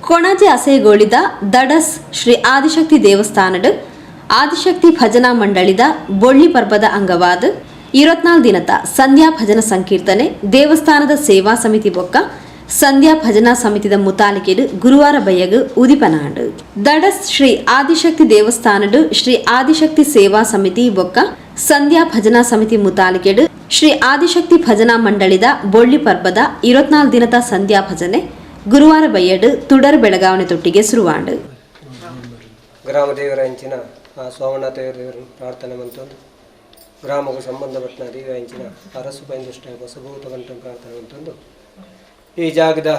ಕೊಣಾಜೆ ಅಸೇಗೋಳಿದ ದಡಸ್ ಶ್ರೀ ಆದಿಶಕ್ತಿ ದೇವಸ್ಥಾನಡ್ ಆದಿಶಕ್ತಿ ಭಜನಾ ಮಂಡಳಿದ ಬೊಳ್ಳಿ ಪರ್ಬದ ಅಂಗವಾದ 24 ದಿನದ ಸಂಧ್ಯಾ ಭಜನ ಸಂಕೀರ್ತನೆ ದೇವಸ್ಥಾನದ ಸೇವಾ ಸಮಿತಿ ಬೊಕ್ಕ ಸಂಧ್ಯಾ ಭಜನಾ ಸಮಿತಿದ ಮುತಾಲಿಕೆಡ್ ಗುರುವಾರ ಬಯ್ಯಗ್ ಉದಿಪನಾಂಡ್. ದಡಸ್ ಶ್ರೀ ಆದಿಶಕ್ತಿ ದೇವಸ್ಥಾನಡ್ ಶ್ರೀ ಆದಿಶಕ್ತಿ ಸೇವಾ ಸಮಿತಿ ಬೊಕ್ಕ ಸಂಧ್ಯಾ ಭಜನಾ ಸಮಿತಿ ಮುತಾಲಿಕೆಡ್ ಶ್ರೀ ಆದಿಶಕ್ತಿ ಭಜನಾ ಮಂಡಳಿದ ಬೊಳ್ಳಿ ಪರ್ಬದ 24 ದಿನದ ಸಂಧ್ಯಾ ಭಜನೆ ಗುರುವಾರ ಬಯ್ಯಡ್ ತುಡರ್ ಬೆಳಗಾವಣೆ ತೊಟ್ಟಿಗೆ ಶುರುವಾಂಡ್. ಗ್ರಾಮ ದೇವರ ಅಂಚಿನ ಸೋಮನಾಥ ದೇವರ ಪ್ರಾರ್ಥನೆ ಮಂತೊಂದು ಗ್ರಾಮಕ್ಕೆ ಸಂಬಂಧಪಟ್ಟ ದೇವ ಅಂಚಿನ ಅರಸು ಪೈಂದುಷ್ಟ ಹೊಸಭೂತ ಗಂಟು ಪ್ರಾರ್ಥನೆ ಮಂತೊಂದು ಈ ಜಾಗದ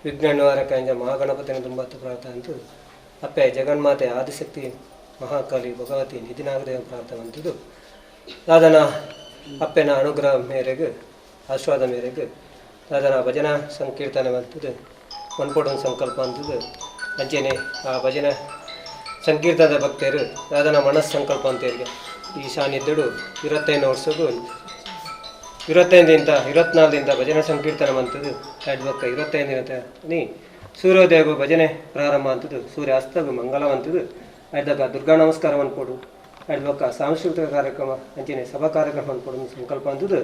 ವಿಘ್ನ ನಿವಾರಕ ಅಂಚ ಮಹಾಗಣಪತಿನ ತುಂಬತ್ತು ಪ್ರಾರ್ಥನೆ ಅಂತು ಅಪ್ಪೆ ಜಗನ್ಮಾತೆ ಆದಿಶಕ್ತಿ ಮಹಾಕಾಳಿ ಭಗವತಿ ನಿಧಿನಾಗದೇವ ಪ್ರಾರ್ಥನೆ ಅಂತದ್ದು ದಾದನ ಅಪ್ಪೆನ ಅನುಗ್ರಹ ಮೇರೆಗೆ ಆಶೀರ್ವಾದ ಮೇರೆಗೆ ದಾದನ ಭಜನಾ ಸಂಕೀರ್ತನೆ ಅಂತದ್ದು ಮನ್ಪೊಡೊಂದು ಸಂಕಲ್ಪ ಅಂತದ್ದು ಅಂಚೆನೆ ಆ ಭಜನೆ ಸಂಕೀರ್ತನದ ಭಕ್ತರು ದಾದನ ಮನಸ್ಸು ಸಂಕಲ್ಪ ಅಂತೇಳಿ ಈ ಸಾನ್ನಿಧ್ಯಡು 25 ವರ್ಷಗೂ 25ದಿಂದ 24ದಿಂದ ಭಜನೆ ಸಂಕೀರ್ತನೆ ಅಂತದ್ದು ಎರಡು ಬೊಕ್ಕ 25 ದಿನ ನೀ ಸೂರ್ಯೋದಯಗೂ ಭಜನೆ ಪ್ರಾರಂಭ ಅಂತದ್ದು ಸೂರ್ಯ ಅಸ್ತಗೂ ಮಂಗಲವಂತದ್ದು ಅಡ್ದಕ್ಕ ದುರ್ಗಾ ನಮಸ್ಕಾರ ಅನ್ಕೊಡು ಎರಡು ಬೊಕ್ಕ ಸಾಂಸ್ಕೃತಿಕ ಕಾರ್ಯಕ್ರಮ ಅಂಚನೆ ಸಭಾ ಕಾರ್ಯಕ್ರಮ ಅನ್ಕೊಡು ಸಂಕಲ್ಪ ಅಂತದ್ದು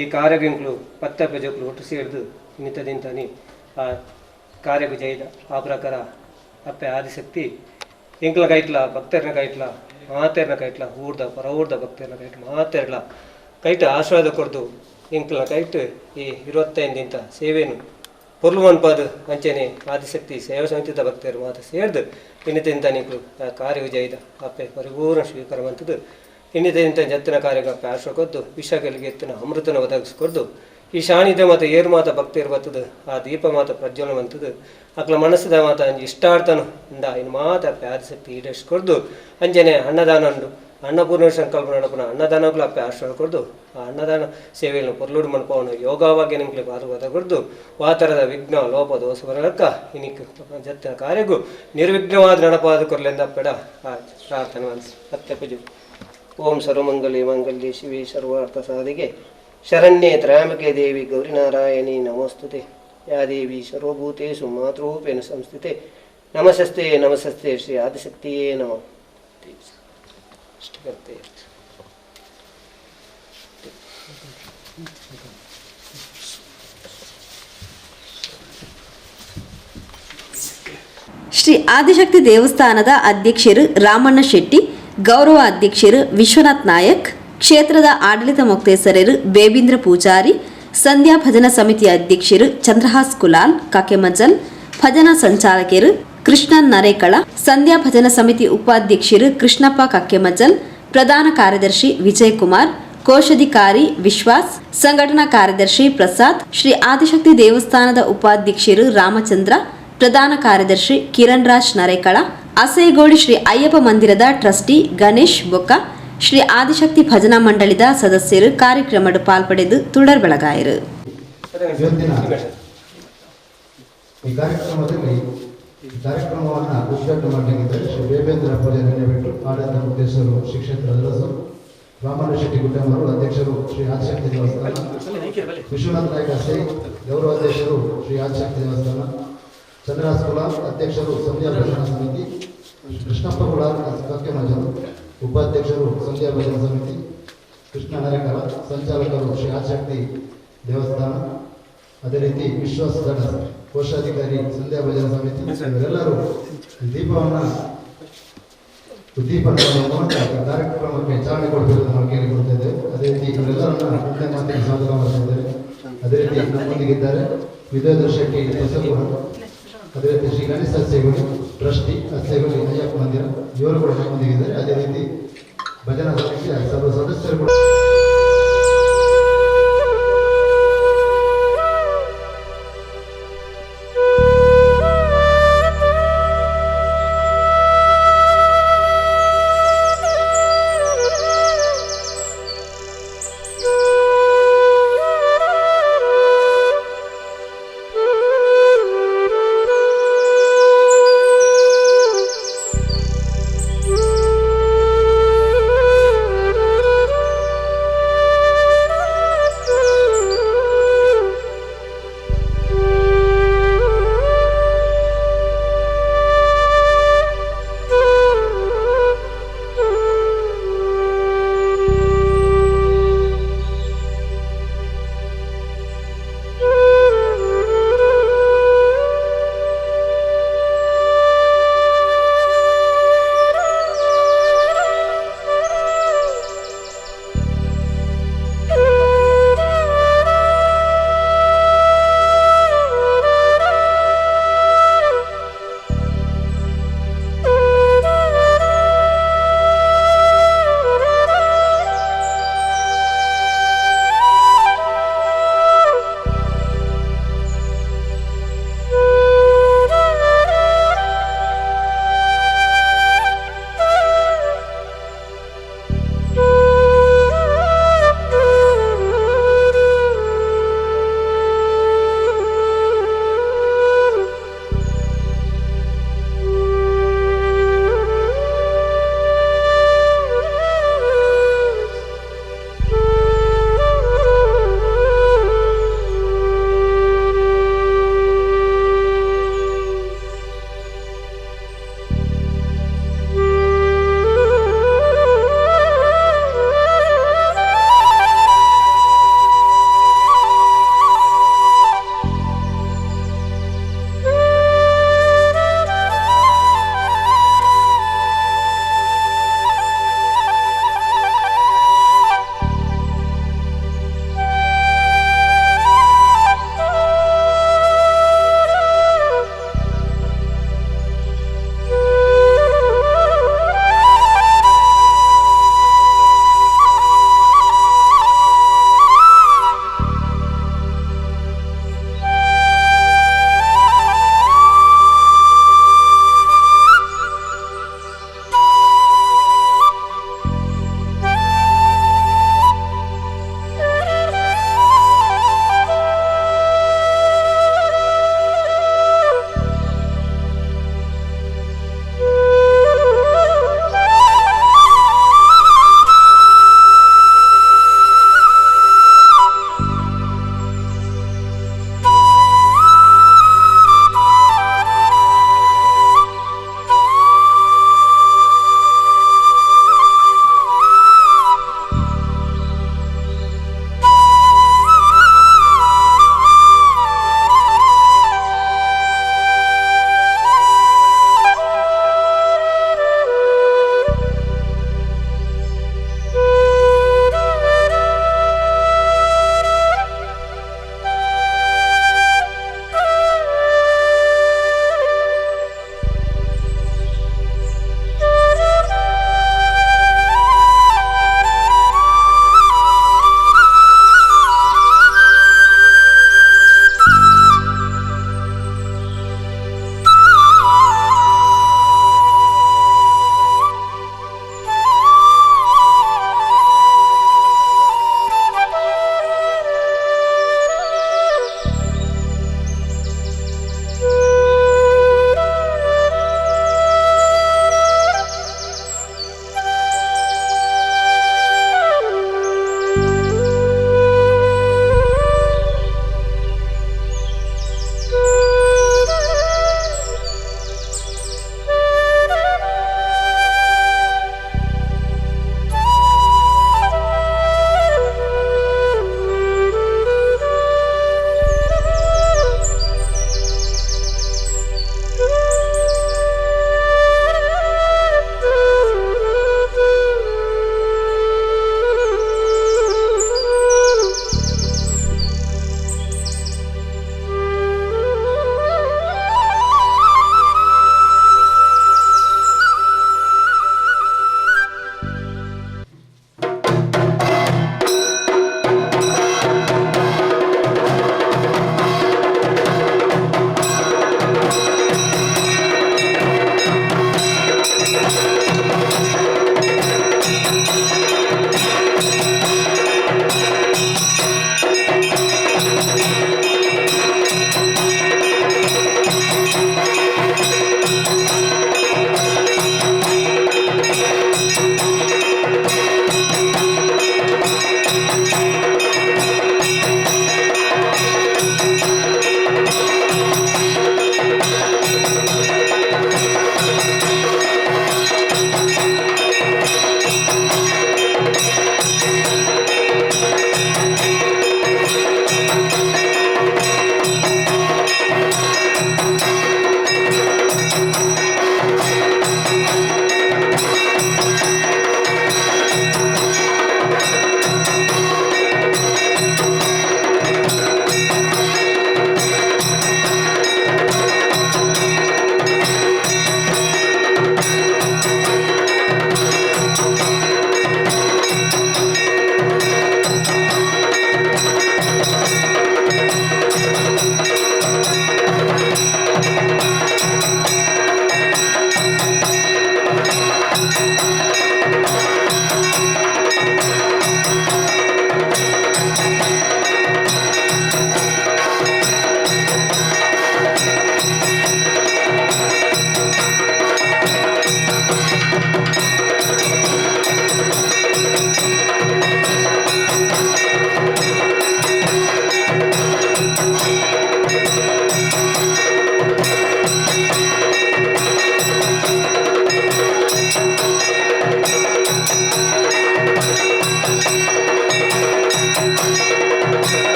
ಈ ಕಾರ್ಯಗಳು ಪತ್ತೆ ಪಜಕ್ಲು ಒಟ್ಟು ಸೇರಿದು ನಿಂತದಿಂತಾನೆ ಆ ಕಾರ್ಯಗೂ ಜೈದ ಆ ಪ್ರಕಾರ ಅಪ್ಪೆ ಆದಿಶಕ್ತಿ ಎಂಕ್ಲ ಕೈಟ್ಲ ಭಕ್ತರನ್ನ ಕೈಟ್ಲ ಮಾತೆರ್ನ ಕೈಟ್ಲ ಊರ್ದ ಪರ ಊರ್ದ ಭಕ್ತರನ್ನ ಕೈಟ್ ಮಾತೆರ್ಲ ಕೈಟ್ ಆಶೀರ್ವಾದ ಕೊಡ್ದು ಎಂಕ್ಲ ಕೈಟ್ ಈ 25 ದಿನ ಸೇವೆನು ಪೊರ್ಲು ಮನ್ಪಾದು ಅಂಚೆನೆ ಆದಿಶಕ್ತಿ ಸೇವಾ ಸಮಿತಿದ ಭಕ್ತರು ಮಾತ ಸೇರ್ದು ಇನ್ನಿತಿಂತ ನಿಕ್ಲು ಕಾರ್ಯ ವಿಜಯದ ಅಪ್ಪೆ ಪರಿಪೂರ್ಣ ಸ್ವೀಕಾರ ಮಂತದ್ದು ಇನ್ನಿತಿಂತ ಜತ್ತಿನ ಕಾರ್ಯಕ್ಕೆ ಅಪ್ಪೆ ಆಶ್ರಯ ಕೊದ್ದು ವಿಷಗಳಿಗೆ ಎತ್ತಿನ ಅಮೃತನ ಒದಗಿಸ್ಕೊಡ್ದು ಈ ಶಾನಿದ ಮಾತ ಏರು ಮಾತ ಭಕ್ತಿಯರು ಬರ್ತದೆ ಆ ದೀಪ ಮಾತ ಪ್ರಜ್ವಲನ ಮಂತದ್ದು ಅಕ್ಲ ಮನಸ್ಸದ ಮಾತ ಅಂಜಿ ಇಷ್ಟಾರ್ಥನು ಇಂದ ಇನ್ನು ಮಾತ ಅಪ್ಪೆ ಆದಿಶಕ್ತಿ ಈಡೇರಿಸ್ಕೊಡ್ದು ಅಂಜನೆ ಅನ್ನದಾನ ಉಂಡು ಅನ್ನಪೂರ್ಣ ಸಂಕಲ್ಪ ನಡಪುನ ಅನ್ನದಾನಗಳು ಅಪ್ಪೆ ಆಶ್ರಯ ಕೊಡ್ದು ಆ ಅನ್ನದಾನ ಸೇವೆಯನ್ನು ಪೊರ್ಲುಡು ಮನ್ಪವನು ಯೋಗವಾಗಿ ನಿಂಕ್ಲೆ ಪಾರುವಾದ ಕೊಡ್ದು ವಾತರದ ವಿಘ್ನ ಲೋಪ ದೋಷ ಬರಲಕ್ಕ ಇನಿಕ್ ಜತ್ತಿನ ಕಾರ್ಯಗೂ ನಿರ್ವಿಘ್ನವಾದ ನಡಪಾದ ಕೊರ್ಲೆಂದ ಅಪ್ಪೆಡ ಆ ಪ್ರಾರ್ಥನೆ ಮನಸ್ಸು ಮತ್ತೆ ಪೂಜೆ. ಓಂ ಸರ್ವಮಂಗಲೇ ಮಂಗಲ್ಯೆ ಶಿವೆ ಸರ್ವಾರ್ಥ ಸಾಧಿಗೆ ಶರಣ್ಯೇ ತ್ರ್ಯಂಬಕೆ ದೇವಿ ಗೌರಿನಾರಾಯಣಿ ನಮೋಸ್ತುತೆ. ಯಾ ದೇವಿ ಸರ್ವಭೂತೇಷು ಮಾತೃರೂಪೇಣ ಸಂಸ್ಥಿತೆ ನಮಸ್ತೆ ನಮಸ್ತೆ ಶ್ರೀ ಆದಿಶಕ್ತಿಯೇ ನಮಃ. ಇಷ್ಟಕರ್ತೆ. ಶ್ರೀ ಆದಿಶಕ್ತಿ ದೇವಸ್ಥಾನದ ಅಧ್ಯಕ್ಷರು ರಾಮಣ್ಣ ಶೆಟ್ಟಿ, ಗೌರವ ಅಧ್ಯಕ್ಷರು ವಿಶ್ವನಾಥ್ ನಾಯಕ್, ಕ್ಷೇತ್ರದ ಆಡಳಿತ ಮೊಕ್ತೇಸರರು ಬೇಬೀಂದ್ರ ಪೂಜಾರಿ, ಸಂಧ್ಯಾ ಭಜನಾ ಸಮಿತಿಯ ಅಧ್ಯಕ್ಷರು ಚಂದ್ರಹಾಸ್ ಕುಲಾಲ್ ಕಾಕೆಮಜಲ್, ಭಜನಾ ಸಂಚಾಲಕರು ಕೃಷ್ಣ ನರೇಕಳ, ಸಂಧ್ಯಾ ಭಜನಾ ಸಮಿತಿ ಉಪಾಧ್ಯಕ್ಷರು ಕೃಷ್ಣಪ್ಪ ಕಕ್ಕೆಮಜಲ್, ಪ್ರಧಾನ ಕಾರ್ಯದರ್ಶಿ ವಿಜಯಕುಮಾರ್, ಕೋಶಾಧಿಕಾರಿ ವಿಶ್ವಾಸ್, ಸಂಘಟನಾ ಕಾರ್ಯದರ್ಶಿ ಪ್ರಸಾದ್, ಶ್ರೀ ಆದಿಶಕ್ತಿ ದೇವಸ್ಥಾನದ ಉಪಾಧ್ಯಕ್ಷರು ರಾಮಚಂದ್ರ, ಪ್ರಧಾನ ಕಾರ್ಯದರ್ಶಿ ಕಿರಣ್ ರಾಜ್ ನರೇಕಳ, ಅಸೇಗೋಡಿ ಶ್ರೀ ಅಯ್ಯಪ್ಪ ಮಂದಿರದ ಟ್ರಸ್ಟಿ ಗಣೇಶ್ ಬೊಕ್ಕ, ಶ್ರೀ ಆದಿಶಕ್ತಿ ಭಜನಾ ಮಂಡಳಿದ ಸದಸ್ಯರು ಕಾರ್ಯಕ್ರಮಡ್ ಪಾಲ್ಪಡೆದು ತುಡರ್ ಬೆಳಗಾಯರು. ಇವತ್ತಿನ ಈ ಕಾರ್ಯಕ್ರಮದಲ್ಲಿ ಈ ಕಾರ್ಯಕ್ರಮವನ್ನು ಉದ್ಘಾಟನೆ ಮಾಡಲಿಕ್ಕಿದ್ದಾರೆ ಶ್ರೀ ದೇವೇಂದ್ರ ಪೂಜಾರಿ ಬಿಟ್ಟು ಆಡಳಿತ ಮುಖ್ಯಸ್ಥರು ಶ್ರೀ ಕ್ಷೇತ್ರ ಅರಸು ರಾಮಣ್ಣ ಶೆಟ್ಟಿ ಗುಡ್ಡಮ್ಮರು ಅಧ್ಯಕ್ಷರು ಶ್ರೀ ಆದಿಶಕ್ತಿ ದೇವಸ್ಥಾನ, ವಿಶ್ವನಾಥ ನಾಯಕ ಶ್ರೀ ಗೌರವ ಅಧ್ಯಕ್ಷರು ಶ್ರೀ ಆದಿಶಕ್ತಿ ದೇವಸ್ಥಾನ, ಚಂದ್ರಹಾಸ್ ಕುಲಾಲ್ ಅಧ್ಯಕ್ಷರು ಸಂಧ್ಯಾ ಭಜನಾ ಸಮಿತಿ, ಕೃಷ್ಣಪ್ಪ ಕುಲಾಲ್ ಕಕ್ಕೆಮಜಲು ಉಪಾಧ್ಯಕ್ಷರು ಸಂಧ್ಯಾ ಭಜನಾ ಸಮಿತಿ, ಕೃಷ್ಣ ನರೇಕರ ಸಂಚಾಲಕರು ಶ್ರೀ ಆದಿಶಕ್ತಿ ದೇವಸ್ಥಾನ, ಅದೇ ರೀತಿ ವಿಶ್ವಾಸ ದಡ ಕೋಶಾಧಿಕಾರಿ ಸಂಧ್ಯಾ ಭಜನಾ ಸಮಿತಿ, ಇವರೆಲ್ಲರೂ ದೀಪವನ್ನು ಉದ್ದೀಪನ ಮೂಲಕ ಈ ಕಾರ್ಯಕ್ರಮಕ್ಕೆ ಚಾಲನೆ ಕೊಡಬೇಕು ನಾವು ಕೇಳಿಕೊಳ್ತಾ ಇದ್ದೇವೆ. ಅದೇ ರೀತಿ ಇವರೆಲ್ಲರನ್ನ ಒಳ್ಳೆ ಮಾತಿಗೆ ಸ್ವಾಗತ ಮಾಡ್ತಾ ಇದ್ದೇವೆ. ಅದೇ ರೀತಿ ನಮ್ಮೊಂದಿಗಿದ್ದಾರೆ ವಿದ್ಯಾಧರ ಶೆಟ್ಟಿ ಹೊಸಪುರ, ಅದೇ ರೀತಿ ಶ್ರೀ ಗಣೇಶ ಅಸ್ಸೇಗುಳಿ ಟ್ರಸ್ಟಿ ಅಸ್ಸೇಗುಳಿ ಅಯ್ಯಪ್ಪ ಮಂದಿರ, ಇವರು ಕೂಡ ನಮ್ಮೊಂದಿಗಿದ್ದಾರೆ. ಅದೇ ರೀತಿ ಭಜನಾ ಸಮಿತಿಯ ಸರ್ವ ಸದಸ್ಯರು ಕೂಡ.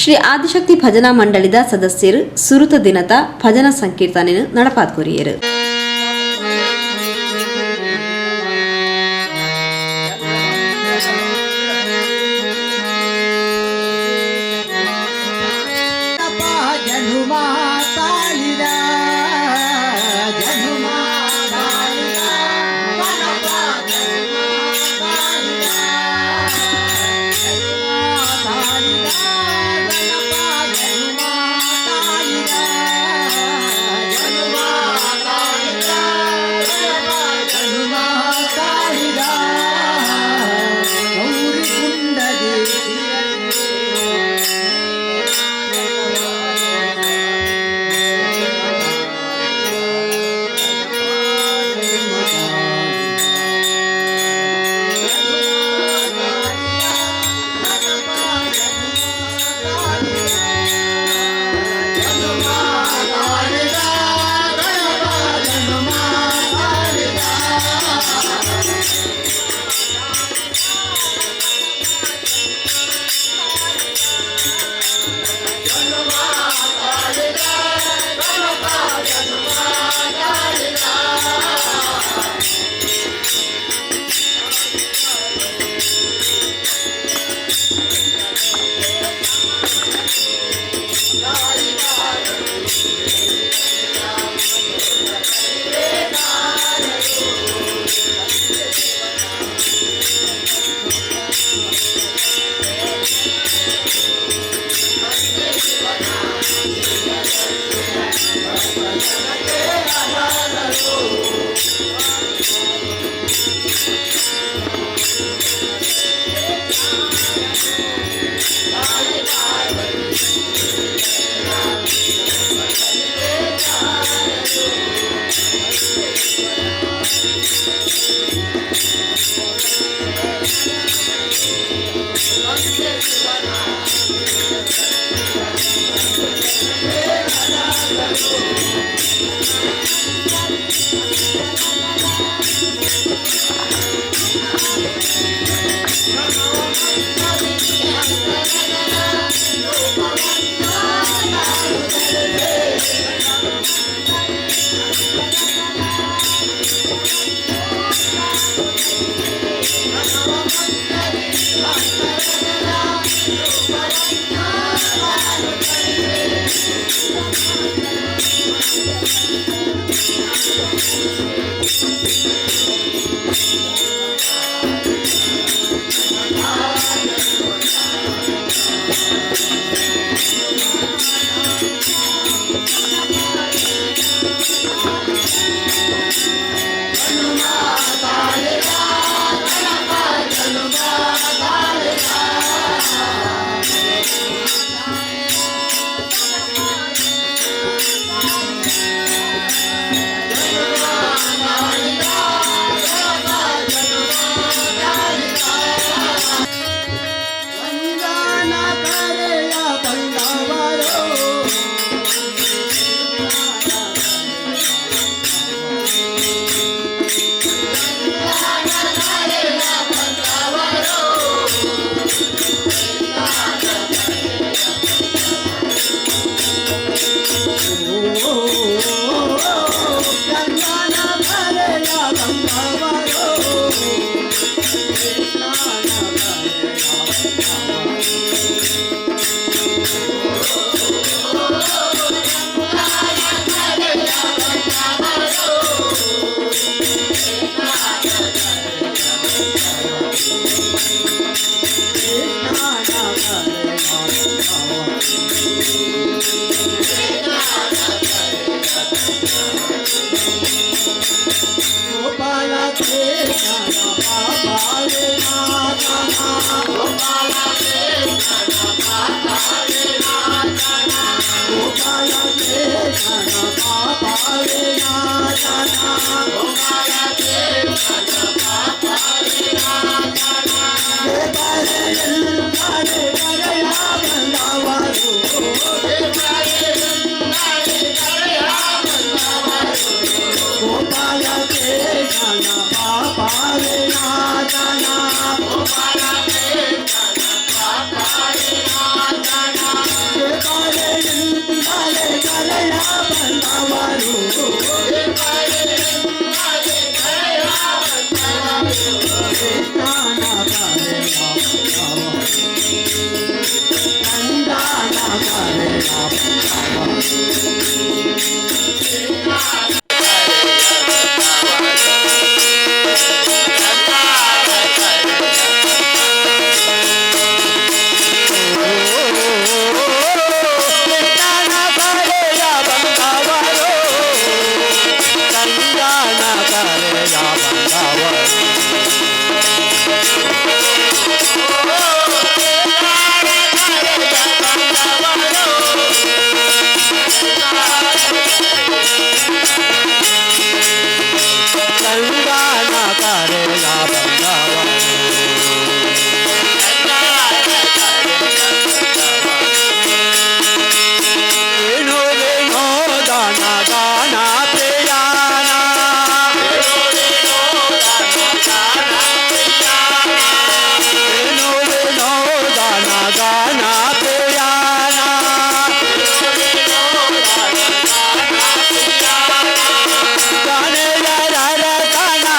ಶ್ರೀ ಆದಿಶಕ್ತಿ ಭಜನಾ ಮಂಡಳಿದ ಸದಸ್ಯರು ಸುರುತ ದಿನದ ಭಜನಾ ಸಂಕೀರ್ತನೆ ನಡಪಾದ್ಕೊರಿಯರು. गाने रा रा गाना।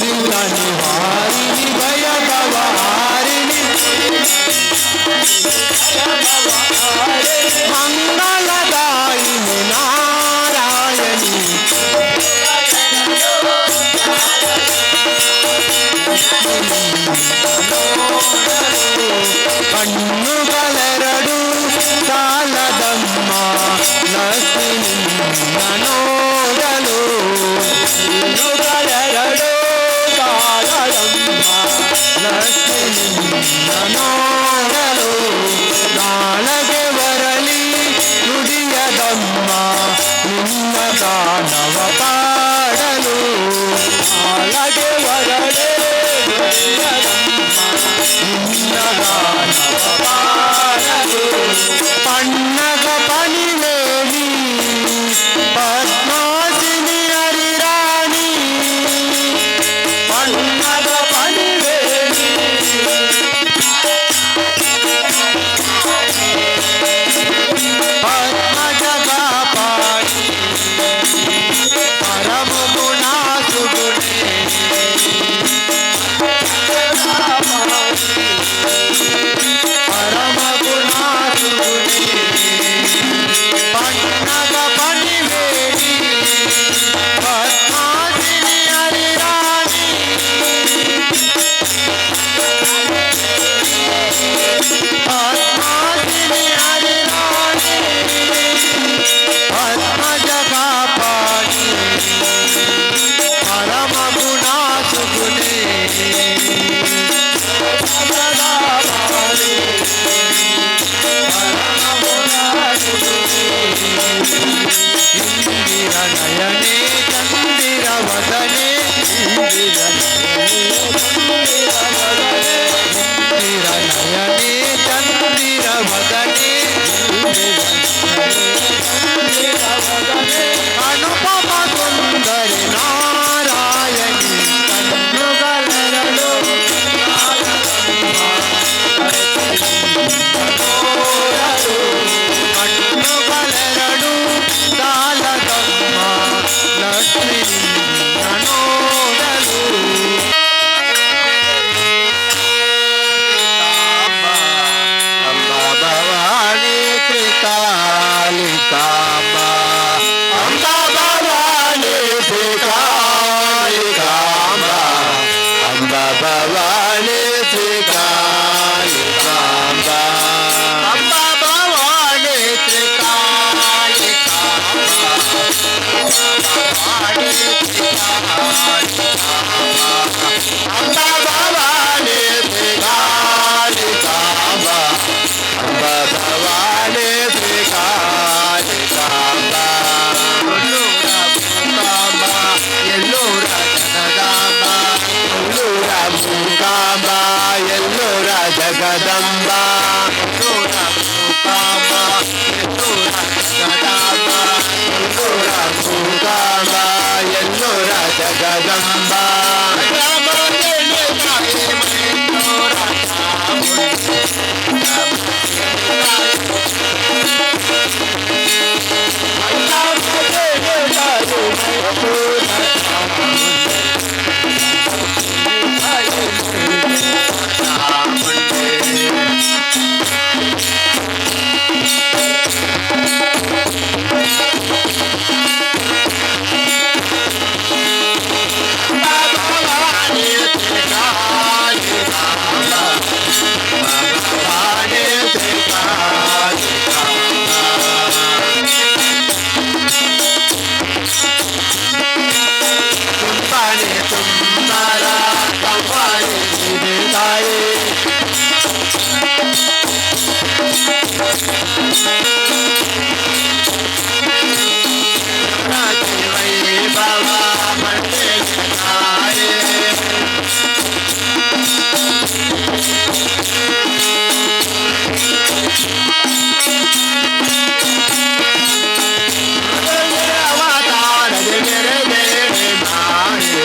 ದುರಿತ ನಿವಾರಿಣಿ ಭಯ ಭವಹಾರಿಣಿ ಮಂಗಳದಾಯಿನಿ ನಾರಾಯಣಿ ಕಣ್ಣುಗಳೆರಡು ಸಾಲದಮ್ಮ ಲಕ್ಷ್ಮಿ ನಿನ್ನ ನೋಡಲು ಕಣ್ಣುಗಳೆರಡು ಸಾಲದಮ್ಮ ಲಕ್ಷ್ಮಿ ನಿನ್ನ ನೋಡಲು ನಾಳಗೆ ಬರಲಿ ನುಡಿಯದಮ್ಮ ನಿನ್ನ ಗಾನವ ಪಾಡಲು ನಾಳಗೆ ಬರಲಿ ನುಡಿಯದಮ್ಮ ನಿನ್ನ ಗಾನವ ಪಾಡಲು ಪನ್ನಗ ಪನಿವೇಣಿ ಪದ್ಮಾಸಿನಿ ಹರಿರಾಣಿ ಪನ್ನಗ ಪನಿವೇಣಿ ಪದ್ಮಜಗಾಪಾಣಿ ಪರಮ ಗುಣ ಸುಗುಣೆ ಪರಮ ಗುಣ ಸುಗುಣೆ ಪನ್ನಗ ಪನಿವೇಣಿ ಪದ್ಮಾಸಿನಿ ಹರಿರಾಣಿ ಪದ್ಮಾಸಿನಿ ಹರಿರಾಣಿ ಪದ್ಮಜಗಾಪಾಣಿ ಪರಮ ಗುಣ ಸುಗುಣೆ ಪದ್ಮಜಗಾಪಾಣಿ ಪರಮ ಗುಣ ಸುಗುಣೆ ಇಂದಿರ ನಯನೆ ಚಂದಿರ ವದನೆ ಇಂದಿರ ನಯನೆ ಚಂದಿರ ವದನೆ ಇಂದಿರ ನಯನೆ ಚಂದಿರ ವದನೆ ಇಂದಿರ ನಯನೆ ಅನುಪಮ ಸುಂದರಿ ನಾರಾಯಣಿ ಕಣ್ಣುಗಳೆರಡು ಕಣ್ಣುಗಳೆರಡು ಸಾಲದಮ್ಮ ಲಕ್ಷ್ಮೀ ನೋಡಲು ಅಂಬಾ ಭವಾನಿ ತ್ರಿಕಾಲಿಕಾಂಬಾ ಅಂಬಾ ಭವಾನಿ ತ್ರಿಕಾಲಿಕಾಂಬಾ ಅಂಬಾ ಭವಾನಿ ತ್ರಿಕಾಲಿಕಾಂಬಾ ಅಂಬಾ ಭವಾನಿ ತ್ರಿಕಾಲಿಕಾಂಬಾ ಭವಾನಿ ತ್ರಿಕಾಲಿಕಾಂಬಾ ಅಂಬಾ ಭವಾನಿ ತ್ರಿಕಾಲಿಕಾಂಬಾ ಅಂಬ ಭವಾನಿ ತ್ರಿಕಾಲಿಕಾಂಬ ಕೊಲ್ಲೂರ ಮೂಕಾಂಬ ಎಲ್ಲೂರ ಜಗದಾಂಬ ಕೊಲ್ಲೂರ ಮೂಕಾಂಬ ಎಲ್ಲೂರ ಜಗದಂಬ ಕೊಲ್ಲೂರ ಮೂಕಾಂಬ ಎಲ್ಲೂರ ಜಗದಾಂಬ ಕೊಲ್ಲೂರ ಮೂಕಾಂಬ ಎಲ್ಲೂರ ಜಗದಂಬ ತುಂಬಾನೆ ತುಂಬಾರ ಕಂಬಾನೆ ತಾಯಿ ಬಾಬಾ ಮಂಡೆ ತಾಯಿ ಅವತಾರ ಮೇರೆ ದೇವಿ ಮಾಯೆ.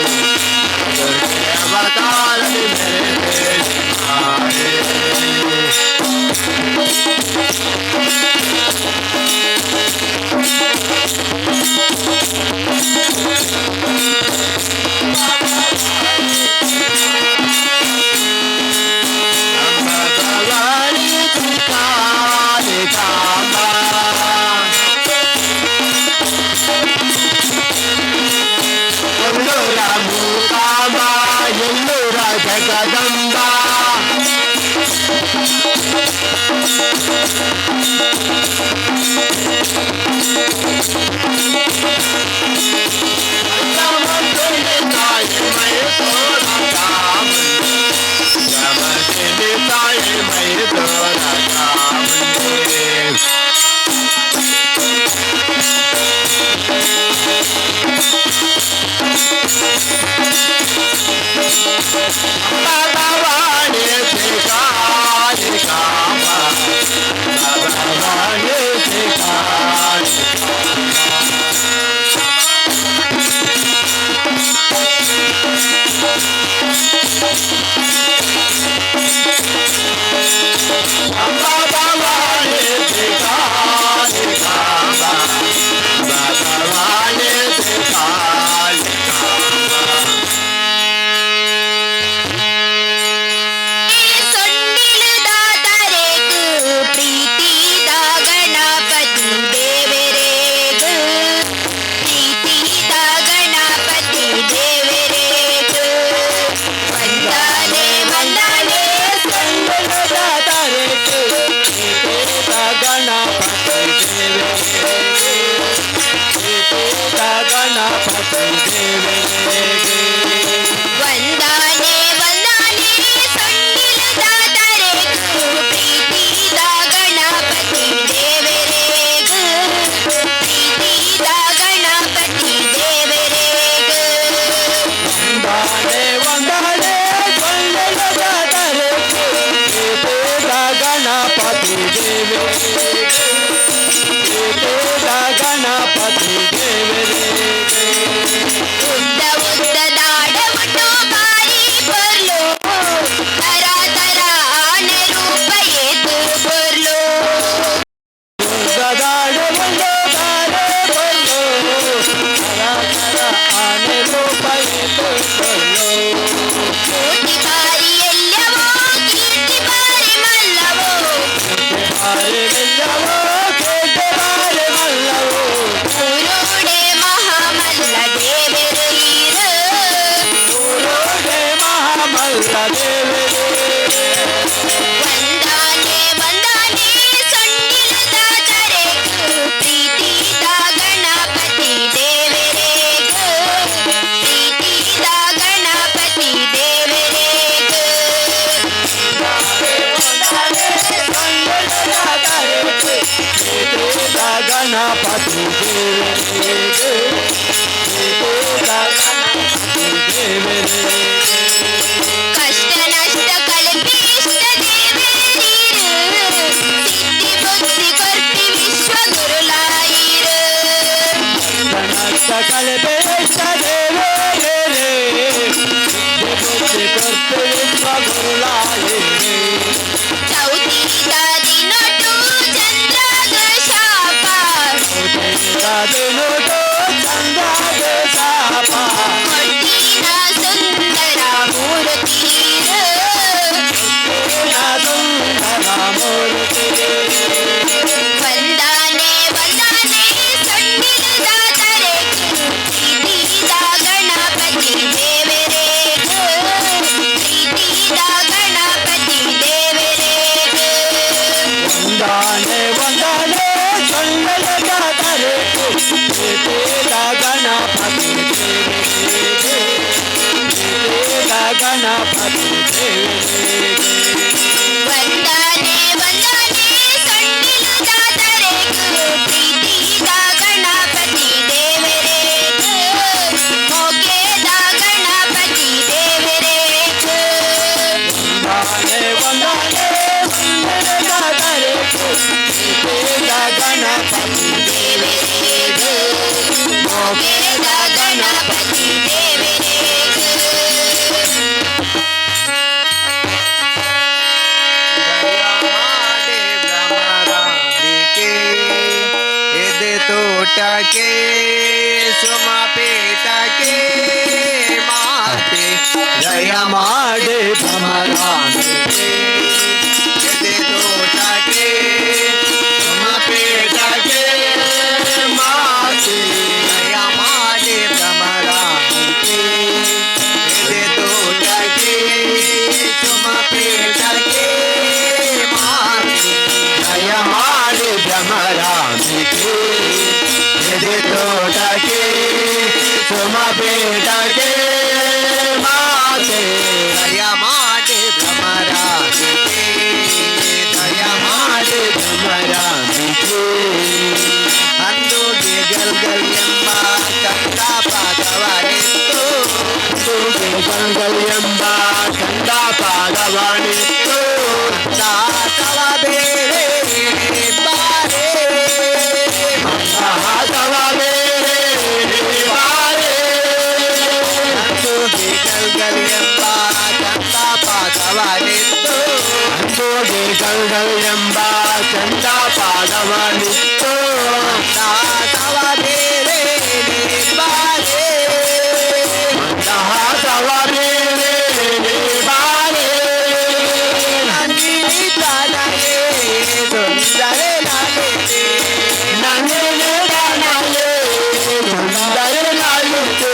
ಭಗವಾನೆ ಕಾಮ ಭಗವಾನೆ ಕಾಳಿ. ಪ್ರೀತಿದ ಗಣಪತಿ ದೇವರೇಗ, ಪ್ರೀತಿದ ಗಣಪತಿ ದೇವರೇಗ, ವಂದನೆ ವಂದನೆ. ಗಣಪತಿ ದೇವರಿಗೆ. ವಂದನೆ ವಂದನೆ ಸೊಂಡಿಲದ ತರೆಗೂ, ಪ್ರೀತಿದ ಗಣಪತಿ ದೇವರೇಗ, ಪ್ರೀತಿದ ಗಣಪತಿ ದೇವರೇಗ. ವಂದನೆ ವಂದನೆ ಸೊಂಡಿಲದ ತರೆಗೆ, ಪ್ರೀತಿದ ಗಣಪತಿ ದೇವರಿಗೆ, ಪ್ರೀತಿದ ಗಣಪತಿ ದೇವರಿಗೆ. ಉದ್ದ ಉದ್ದದಾಡವುಟು ಬಾರಿ ಪೊರ್ಲು, ತರ ತರ ಆನೆ ರೂಪ ಏತು ಪೊರ್ಲು. ಉದ್ದದಾಡು ಒಂದು ತಾರೆ ಬಲ್ಲು, ತರ ತರ ಆನೆ ರೂಪ ಏತು ಬಲ್ಲು. ಕೋಟಿ ಬಾರಿ ಎಲ್ಲವೋ, ಕೀರ್ತಿ ಬಾರಿ ಮಲ್ಲವೋ. ಬಾರಿ ಮೆಲ್ಲವೋ, ಕೇಟ ಬಾರಿ ಮಲ್ಲವೋ. ಊರುಡೆ ಮಹಾಮಲ್ಲ ದೇವರು ಈರು. ಊರೋಡೆ ಮಹಾಮಲ್ಲ ದೇವರೇ. ವಂದನೆ ವಂದನೆ ಸೊಂಡಿಲದ ತರೆಗೂ, ಪ್ರೀತಿದ ಗಣಪತಿ ದೇವರೇಗ, ಪ್ರೀತಿದ ಗಣಪತಿ ದೇವರೇಗ. ಗಣಪತಿ ದೇವರಿಗೆ, ಗಣಪತಿ ದೇವರಿಗೆ. ಕಷ್ಟ ನಷ್ಟ ಕಲ್ಪಿ ಇಷ್ಟ ದೇವರೀರು, ಸಿದ್ಧಿ ಬುದ್ಧಿ ಕೊರ್ಪಿ ವಿಶ್ವ ಗುರುಲಾಯಿರು. ಕಳಬೇಶ ದೇವರೇ, ಬುದ್ಧಿ ಕೊರ್ಪೆ ವಿಶ್ವ ಗುರುಲಾಯಿರೇ. ಚೌತಿದ ದಿನಟು ಚಂದ್ರಗ ಶಾಪ. ದಿನಟು ಚಂದ್ರಗ ಶಾಪ. ಕೊಟ್ಟಿನ ಸುಂದರ ಮೂರ್ತಿರು. ಸುಂದರ ಮೂರ್ತಿ. ವಂದನೆ ವಂದನೆ ಸೊಂಡಿಲದ ತರೆಗೂ, ಪ್ರೀತಿದ ಗಣಪತಿ ದೇವರೇಗ, ಪ್ರೀತಿದ ಗಣಪತಿ ದೇವರೇಗ. ವಂದನೆ ವಂದನೆ ಸೊಂಡಿಲದ ತರೆಗೂ, ಪ್ರೀತಿದ ಗಣಪತಿ ದೇವರಿಗೆ, ಪ್ರೀತಿದ ಗಣಪತಿ ದೇವರಿಗೆ. ವಂದನೆ ವಂದನೆ ಸೊಂಡಿಲದ ತರೆಗೂ, ಪ್ರೀತಿದ ಗಣಪತಿ ದೇವರೇಗ, ಮೋಕೆದ ಗಣಪತಿ ದೇವರೇಗ. ವಂದನೆ ವಂದನೆ ಸೊಂಡಿಲದ ತರೆಗೂ, ಪ್ರೀತಿದ ಗಣಪತಿ ದೇವರೇಗ, ಮೋಕೆದ ಗಣಪತಿ ದೇವರೇಗ. ದಯಮಾಡಿ ಭ್ರಮರಾಂಬಿಕೆ, ಎದೆ ತೋಟಕ್ಕೆ ಸುಮ ಪೀಠಕ್ಕೆ ಮಾತೆ. ಜಯ ಮಾಡಿ ಭ್ರಮರಾಂಬಿಕೆ, ಎದೆ ತೋಟಕ್ಕೆ ಸುಮ ಪೀಠಕ್ಕೆ ಮಾತೆ. ದಯಮಾಡಿ ಭ್ರಮರಾಂಬಿಕೆ, ಎದೆ ತೋಟಕ್ಕೆ ಸುಮ ಪೀಠಕ್ಕೆ ಮಾತೆ. ಜಯ ಮಾಡಿ ಭ್ರಮರಾಂಬಿಕೆ, ಎದೆ ತೋಟಕ್ಕೆ ಸುಮ ಪೀಠಕ್ಕೆ ಮಾತೆ. ದಯಮಾಡಿ ಭ್ರಮರಾಂಬಿಕೆ, ದಯಮಾಡಿ ಮಾಡಿ ಭ್ರಮರಾಂಬಿಕೆ. ಅಂದು ಗಲ್ ಗಲ್ ಎಂಬ ಕಂದ ಪಾದವನಿತ್ತು. ಗಂಗಲ್ ಎಂಬ ಗಲ್ ಗಲ್ ಎಂಬ ಚಂದ ಪಾದವನಿತ್ತು. ಅಂದೋಗೆ ಗಲ್ ಗಲ್ ಎಂಬ ಚಂದ ಪಾದವನಿತ್ತು. ದಾಸವ ಬೇರೆ ಬಾರೆ. ಮಂದಹಾಸವ ಬೇರೆ ಬಾರೆ. ನಂದಿನಿ ತಾನಯೇ ಸುಂದರ ಲಾಲಿತೆ. ನಂದಿನಿ ತಾನಯೇ ಸುಂದರ ಲಾಲಿತೆ.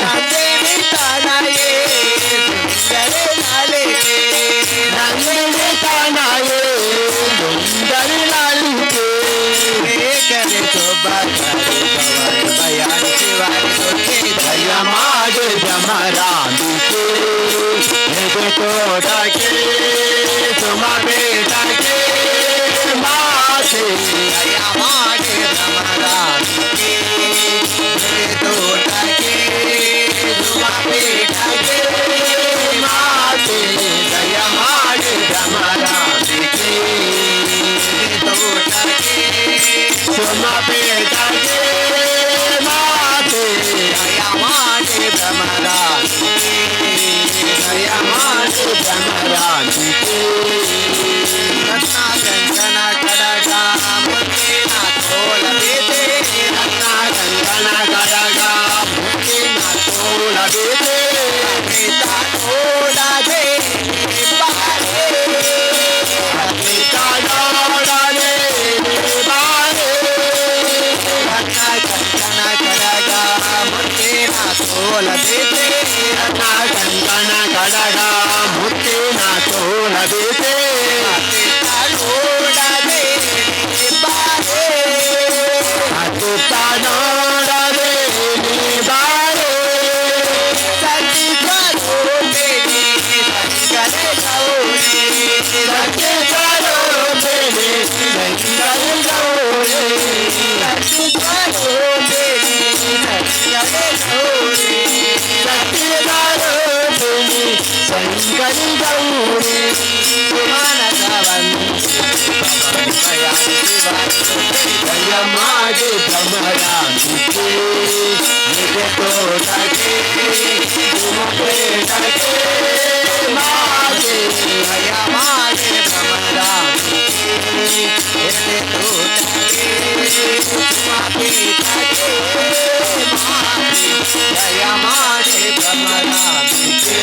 ನಂದಿನಿ ತಾನಯೇ ಸುಂದರ ಲಾಲಿತೆ. ನಂದಿನಿ ತಾನಯೇ ಸುಂದರ ಲಾಲಿತೆ. ಕರೆ ಶೋಭಾ ಪವನ ಬಯಾನ್ ಶಿವಾನಿ ಸುಖಿ. ದಯ ಮಾಡಿ ಭ್ರಮರಾಂಬಿಕೆ ಎದೆ ತೋಟಕ್ಕೆ ಸುಮಪೀಠಕ್ಕೆ ಮಾತೆ. ದಯ ಮಾಡಿ ಭ್ರಮರಾಂಬಿಕೆ ತೋಟಕ್ಕೆ ಸುಮಪೀಠಕ್ಕೆ ಮಾತೆ. ದಯ ಮಾಡಿ ಭ್ರಮರಾಂಬಿಕೆ ತೋಟಕ್ಕೆ ಸುಮಪೀಠಕ್ಕೆ ಮಾತೆ. ದಯ ಮಾಡಿ ಭ್ರಮರಾಂಬಿಕೆ. ದಯ ಮಾಡಿ ಭ್ರಮರಾಂಬಿಕೆ. ರತ್ನ ಕಂಕಣ ಕಡಗ ಮುತ್ತಿನ ತೋಳ ಬೇತೆ. ರತ್ನ ಕಂಕಣ ಕಡಗ ಮುತ್ತಿನ ತೋಳ ಬೇತೆ. ತೋಡದೆ ಬಾರೆ. ನೋಡಲೆ ಬಾರೆ. ರತ್ನ ಕಂಕಣ ಕಡಗ ಮುತ್ತಿನ ತೋಳ ಬೇತೆ. ರತ್ನ ಕಂಕಣ ಕಡಗ ಮುತ್ತಿನ ತೋಳ ಬೇತೆ. ತೋಡದೆ ಬಾರೆ. ಅತ್ತುತ್ತ ನೋಡಲೆ ಬಾರೆ. ಸತಿ ಸ್ವರೂಪಿಣಿ ಶಂಕರ ಗೌರಿ. ಸತ್ಯ ಸ್ವರೂಪಿಣಿ ಶಂಕರ ಗೌರಿ. ಸತಿ ಸ್ವರೂಪಿಣಿ ಶಂಕರ ಗೌರಿ. ಸತ್ಯ ಸ್ವರೂಪಿಣಿ ಶಂಕರ ಗೌರಿ. ದಯ ಮಾಡಿ ಭ್ರಮರಾಂಬಿಕೆ ನಿಜ ತೋಟಕ್ಕೆ ಸುಮಪೀಠಕ್ಕೆ ಮಾತೆ. ದಯ ಮಾಡಿ ಭ್ರಮರಾಂಬಿಕೆ ತೋಟಕ್ಕೆ ಸುಮಪೀಠಕ್ಕೆ ಮಾತೆ. ದಯ ಮಾಡಿ ಭ್ರಮರಾಂಬಿಕೆ.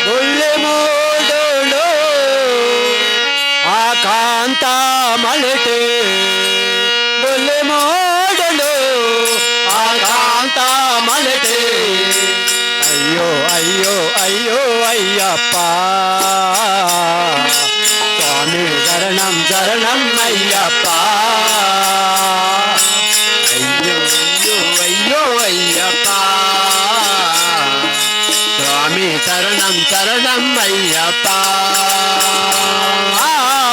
ಬುಳ್ಳಿ ಮೂಡೋಳು ಆಕಾಂತ ಮಲಟೆ. ಬುಳ್ಳಿ ಮೂಡಲು ಆಕಾಂತ ಮಲಟೆ. ಅಯ್ಯೋ ಅಯ್ಯೋ ಅಯ್ಯೋ ಅಯ್ಯಪ್ಪ ಸ್ವಾಮಿ ಶರಣಂ ಶರಣಂ ಅಯ್ಯಪ್ಪ. ಅಯ್ಯೋ ಅಯ್ಯೋ ಅಯ್ಯೋ ಅಯ್ಯಪ್ಪ ಸ್ವಾಮಿ ಶರಣಂ ಶರಣಂ ಅಯ್ಯಪ್ಪ.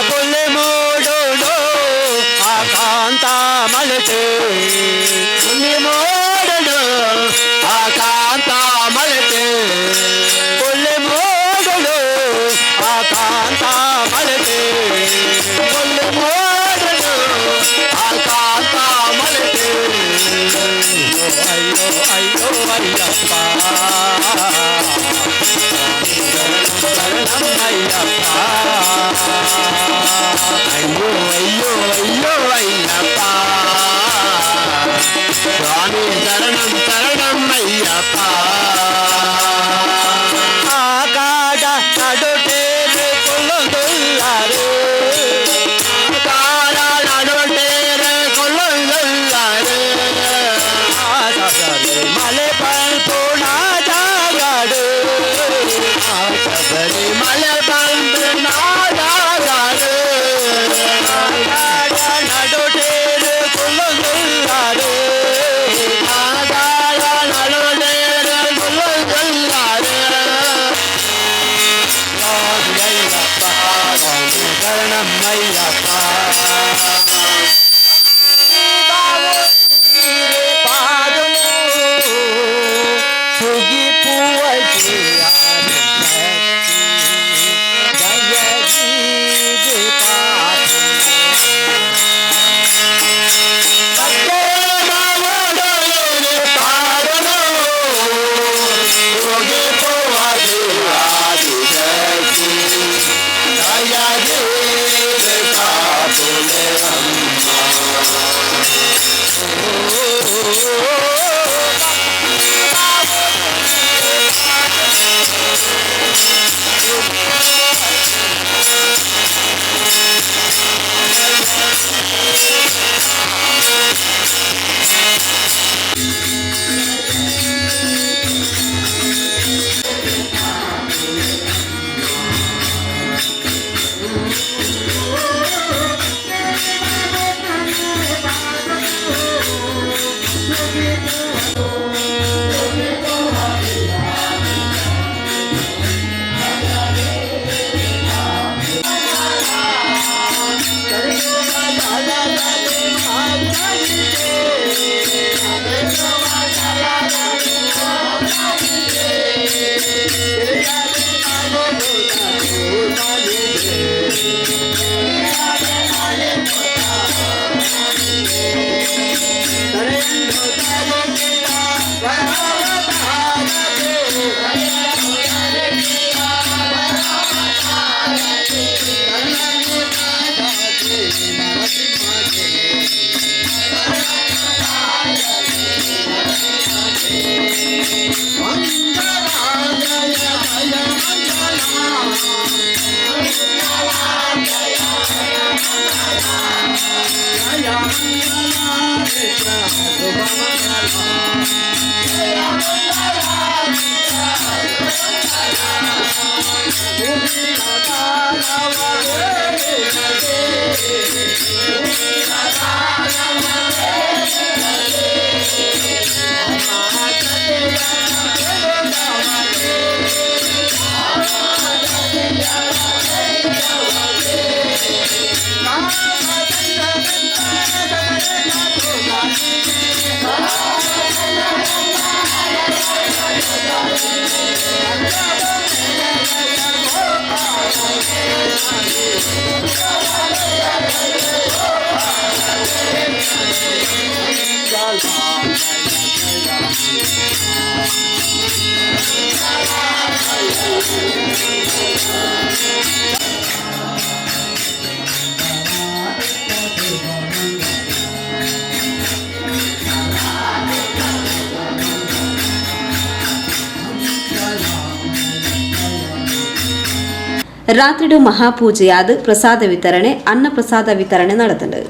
ಬುಳ್ಳಿ ಮೂಡೋಡು ಆಕಾಂತ ಮಲಟೆ. ಬುಳ್ಳಿ ಮೂಡಲು ಆಕಾಂತ ಮಲಟೆ. ಬುಳ್ಳಿ ಮೂಡಲು ಆಕಾಂತ ಮಲಟೆ. ಬುಳ್ಳಿ ಮೂಡಲು ಆಕಾಂತ ಮಲಟೆ. ಅಯ್ಯೋ ಅಯ್ಯೋ ಅಯ್ಯಪ್ಪ ಶರಣಂ ಅಯ್ಯಪ್ಪ. ಅಯ್ಯೋ ಅಯ್ಯೋ ಅಯ್ಯೋ ಅಯ್ಯಪ್ಪ ಸ್ವಾಮಿ ಶರಣಂ ಶರಣಂ ಅಯ್ಯಪ್ಪ. ಆಕಾಡ ನಡುಟೇರು ಕೊಲ್ಲೊಂದುಲ್ಲಾರು. ಆಕಾಡ ನಡುಟೇರು ಕೊಲ್ಲೊಂದುಲ್ಲಾರು. ಮಲೆ ಪಂಪುಣ ಜಾಗಡು. ಶಬರಿ ಮಲೆ ಪಂಪುಣ ಜಾಗಡು. ಆಕಾಡ ನಡುಟೇರು ಕೊಲ್ಲೊಂದುಲ್ಲಾರು. ಆಕಾಡ ನಡುಟೇರು ಕೊಲ್ಲೊಂದುಲ್ಲಾರು. ಅಯ್ಯಪ್ಪ ಶರಣಂ ಅಯ್ಯಪ್ಪ. ಸುಗಿ ರಾತ್ರಿಡು ಮಹಾಪೂಜೆಯಾದ ಪ್ರಸಾದ ವಿತರಣೆ, ಅನ್ನ ಪ್ರಸಾದ ವಿತರಣೆ ನಡೆದಂಡು.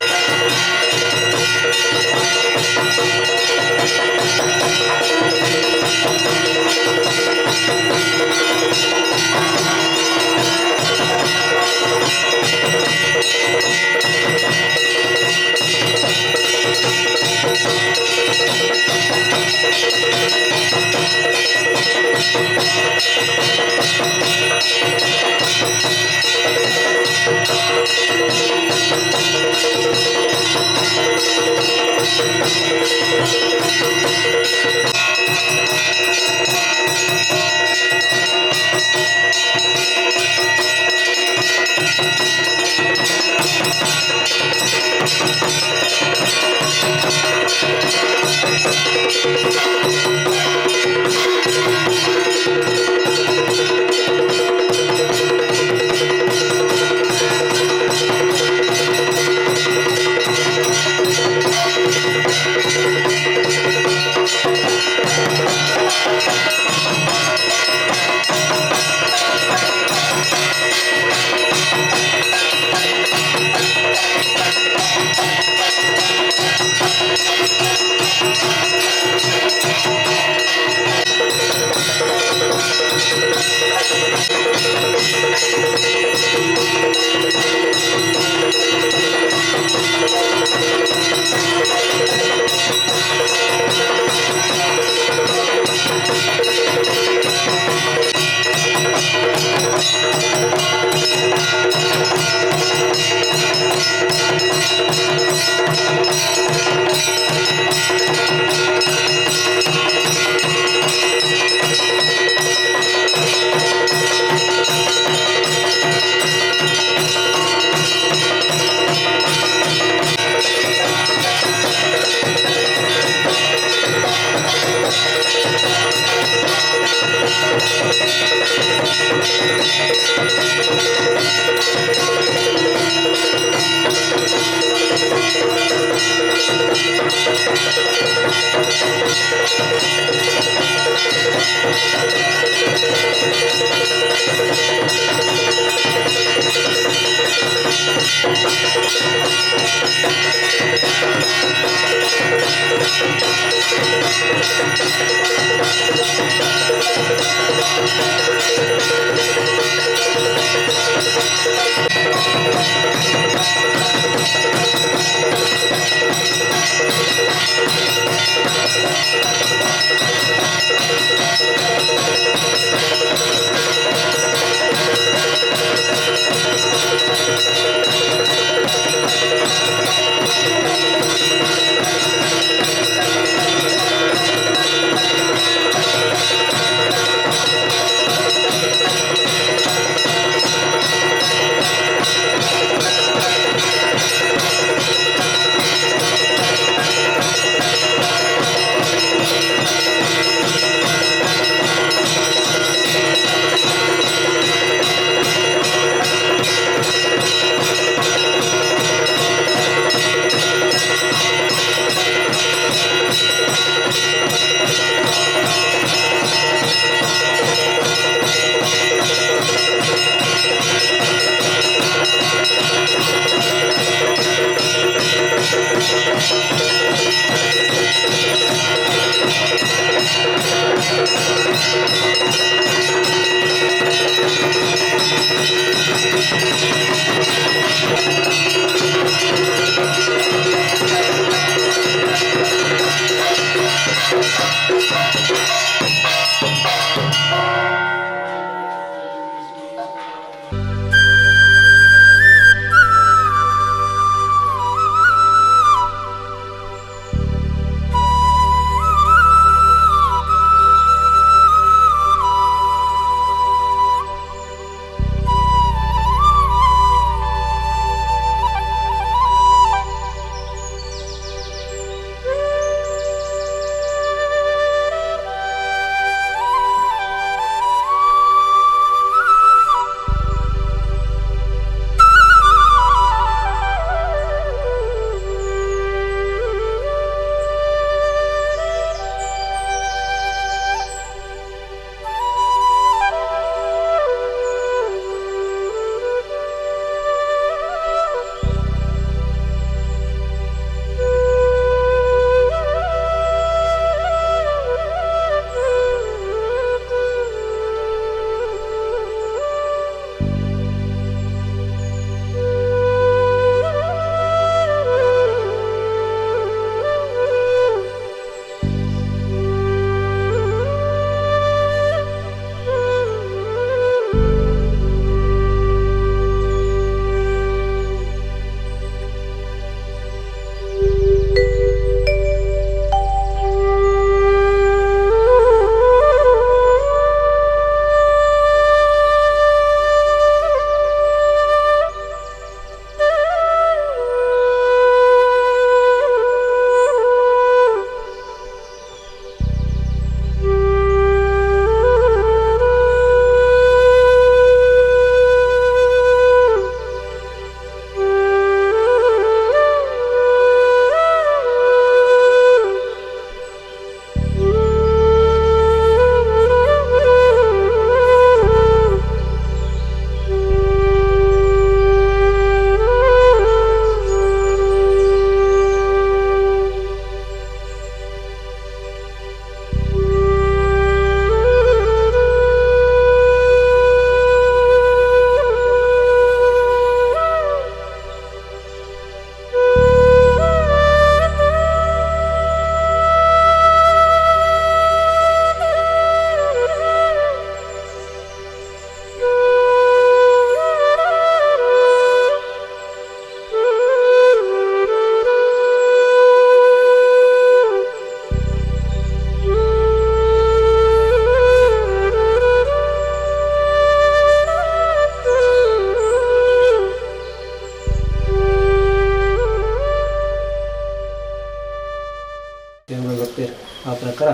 ಆ ಪ್ರಕಾರ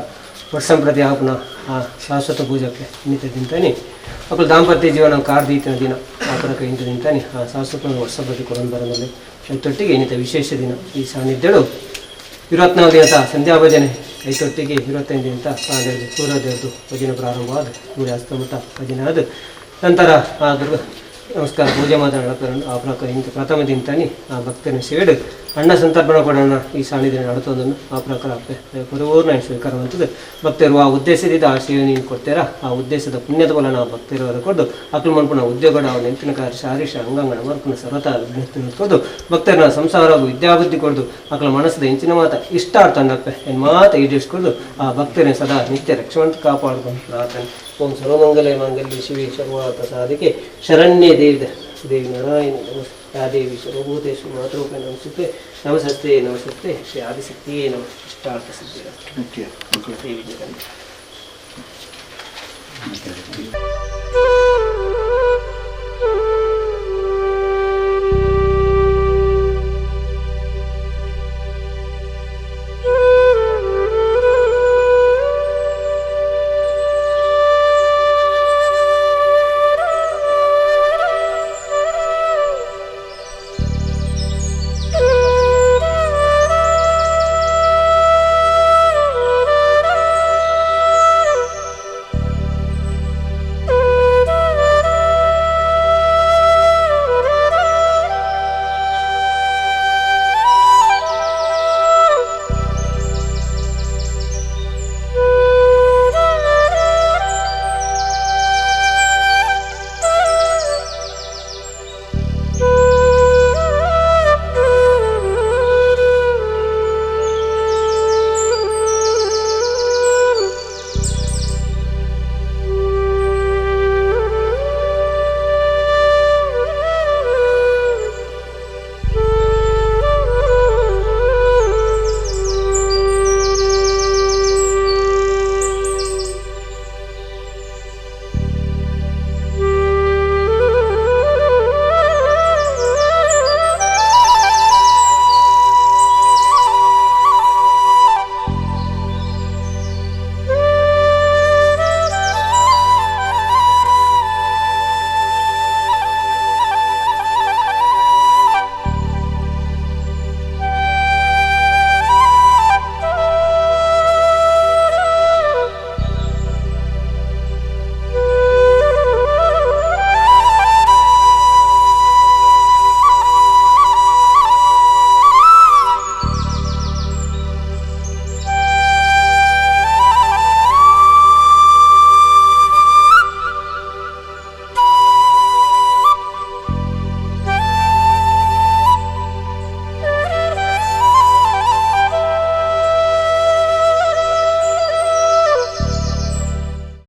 ವರ್ಷಂಪ್ರತಿ ಆಪನ ಆ ಶಾಶ್ವತ ಪೂಜಕ್ಕೆ ಇನ್ನಿತ ತಿಂತಾನೆ ಅಪ್ಪು ದಾಂಪತ್ಯ ಜೀವನ ಕಾರ್ದೀತಿನ ದಿನ ಆ ಪ್ರಕಾರ ಇಂತ ತಿಂತಾನೆ ಆ ಶಾಶ್ವತ ವರ್ಷಂಪ್ರತಿ ಕೊಡೋದು ಬರೋದಲ್ಲಿ ಐತೊಟ್ಟಿಗೆ ಇನ್ನಿತ ವಿಶೇಷ ದಿನ ಈ ಸಾನ್ನಿಧ್ಯಳು 24 ದಿನದ ಸಂಧ್ಯಾ ಭಜನೆ ಐತೊಟ್ಟಿಗೆ 25 ದಿನದ ಸೂರ್ಯೋದಯದ್ದು ಭಜನೆ ಪ್ರಾರಂಭವಾದ ಸೂರ್ಯ ಅಸ್ತಮತ ಭಜನೆ ಆದ ನಂತರ ಆ ದುರ್ಗ ನಮಸ್ಕಾರ ಪೂಜೆ ಮಾತನಾಡೋದು ಆ ಪ್ರಕಾರ ಇಂಥ ಪ್ರಥಮ ದಿನತಾನೆ ಆ ಭಕ್ತನ ಸೇಡು ಅಣ್ಣ ಸಂತರ್ಪಣೆ ಕೊಡೋಣ ಈ ಸಾನ್ನಿಧ್ಯ ನಡತೋದನ್ನು ಆ ಪ್ರಕಾರ ಪರಿಪೂರ್ಣ ಸ್ವೀಕಾರವಂಥದ್ದು ಭಕ್ತರು ಆ ಉದ್ದೇಶದಿಂದ ಆ ಸೇವೆ ನೀನು ಕೊಡ್ತೀರಾ ಆ ಉದ್ದೇಶದ ಪುಣ್ಯದ ಬಲ ನಾವು ಭಕ್ತರು ಕೊಟ್ಟು ಅಕ್ಲು ಮನ್ಪುನ ಉದ್ಯೋಗಡ ನೆಂಪಿನ ಕಾರ್ಯ ಶಾರೀಶ ಅಂಗಾಂಗಣ ಮರ್ಪುನ ಸರ್ವತ ಕೊಡು ಭಕ್ತರನ್ನ ಸಂಸಾರ ವಿದ್ಯಾಬುದ್ಧಿ ಕೊಡ್ದು ಅಕ್ಲ ಮನಸ್ಸದ ಹೆಂಚಿನ ಮಾತ ಇಷ್ಟಾರ್ಥ ಅಂದಪ್ಪೆ ಎನ್ ಮಾತ ಈಡೇರಿಸ್ಕೊಡ್ದು ಆ ಭಕ್ತರನ್ನ ಸದಾ ನಿತ್ಯ ರಕ್ಷವಂತ ಕಾಪಾಡ್ಕೊಂಡು ಪ್ರಾರ್ಥನೆ. ಓಂ ಸರ್ವಮಂಗಲೇ ಮಾಂಗಲ್ಯ ಶಿವೆ ಸರ್ವಾರ್ಥ ಸಾಧಿಕೆ ಶರಣ್ಯೇ ದೇವಿ ದೇವಿ ನಾರಾಯಣ ನಮಸ್ತೆ. ಯಾ ದೇವಿ ಸರ್ವಭೂತೇಷು ಮಾತೃರೂಪೇಣ ನಮಸ್ತೆ ನಮಸ್ತೆ ನಮಸ್ತೆ ಶ್ರೀ ಆದಿಶಕ್ತಿಯೇ ನಮ ಇಷ್ಟಾರ್ಥ ಸಿದ್ಧಿರಸ್ತು. ದೇವಿ ಜಗನ್ಮಾತೆ.